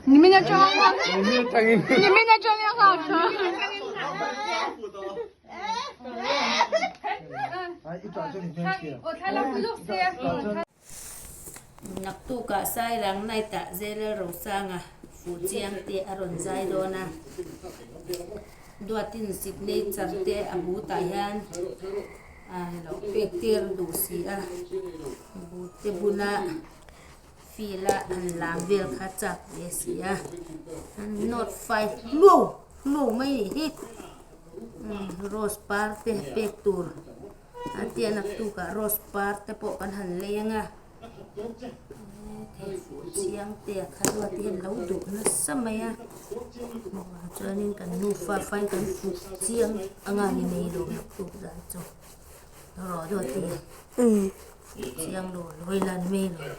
你们的装你们的装也好吃。Naktukah Sairang Night-ah Zelal Rosanga fuh chiang te a rawn zai dawn a, Duatin signature te a but-ah hian a lo pek tir duh si a, but te bula field a han lam vel kha chak ve si a, note 5 hluau hluau mai a nih hi rose par te pek tur. A tia naktukah rose par te pawh kan han lei ang a, thei fuh chiang te a kha ruat hian lo duh nasa mai a, chuanin kan nufa fain kan fuh chiang anga ni mai lo naktuk zan chu rawh duat hi fuh chiang lo lawi la ni mai lo.